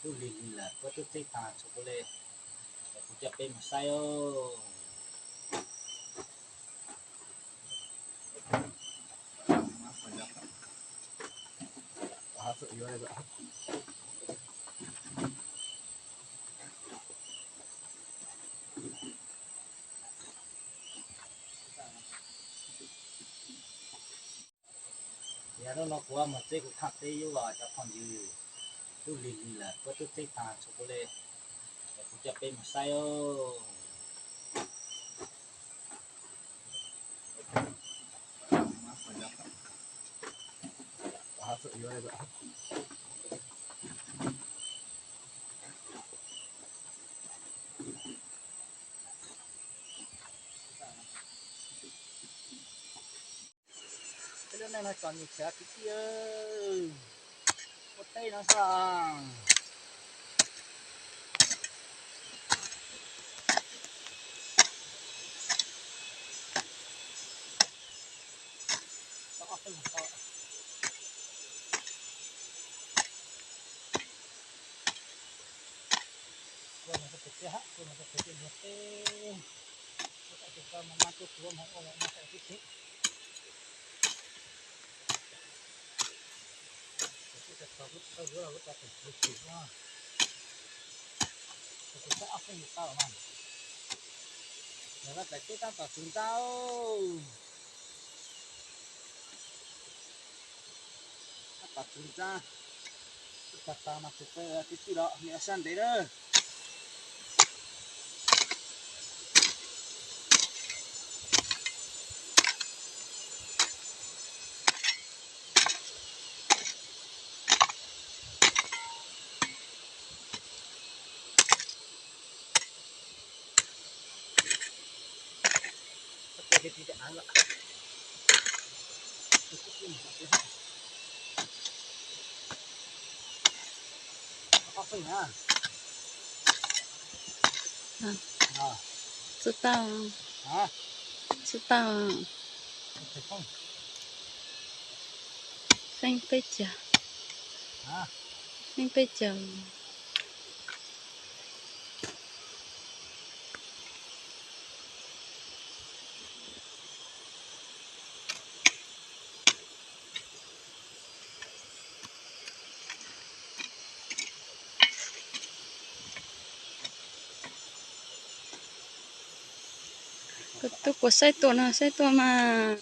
Tub lig lig lawm, puab tub txeeb tag txhua puab le, kuv coj peb mus saib os. Yog lub no kuv mus txeb kuv tham teb yub os cov phooj ywg. Tub lig lig lawm, puab tub txeeb tag txhua puab le, kuv coj peb mus saib os. Peb lub neej no txom nyem tsawv kwv tij, ua teb no xwb. Lawv txawm teb tab tom txwv ntsa. Tab tom txwv ntsa. Tag tag mas txwv pawg kwv tij los niam sab ntev lawm. Txhob tau, txhob tau. Feeb peb caug, feeb peb caug. Kuv tub kuv saib tuaj no, saib tuaj mas.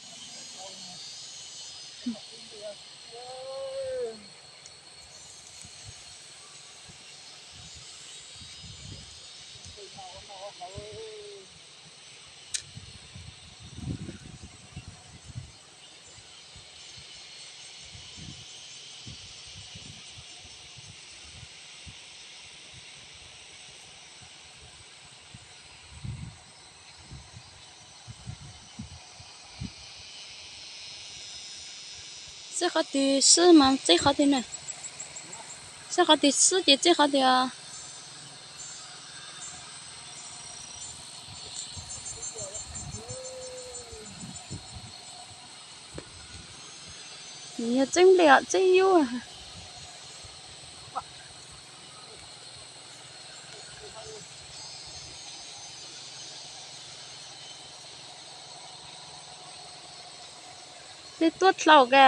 Txij qhov twg swb mas txij qhov twg na. Txij qhov twg swb ces txij qhov twg os. Yog txeeb nplej os txeeb yub. Peb tuaj dlhau ka,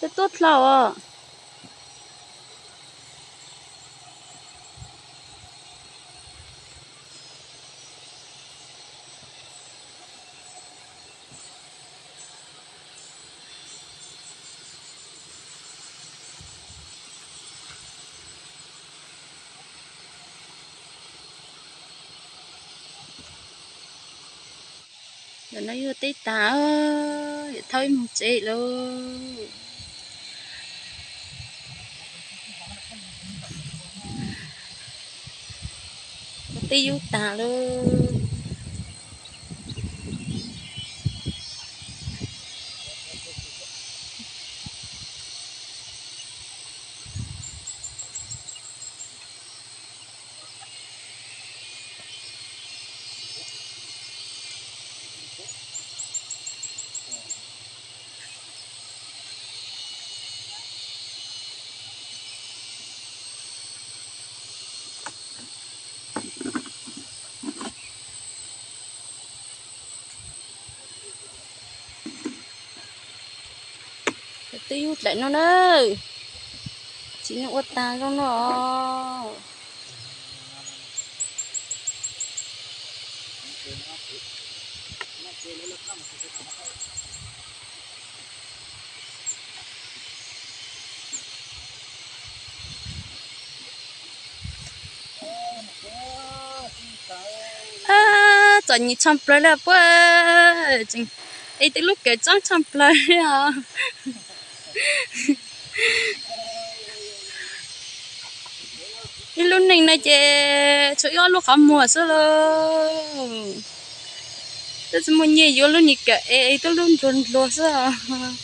peb tuaj dlhau os. Ntawm no yug teb tag, yuav thauj ib moog tsev lauj. Ua teb yub tag lauj. Twb yub dlaim no na, tsis neeg ua tag zoo no. Txom nyem tshaj plaws li puab, es twb lub kawm txoob tshaj plaws li os. Ib lub neej no ces tshuav ib ob lub qhov muag xwb lauj. Twb tsis muaj nyiaj yuav lub ni kawm es twb lub ntsuag ntsuag xwb os.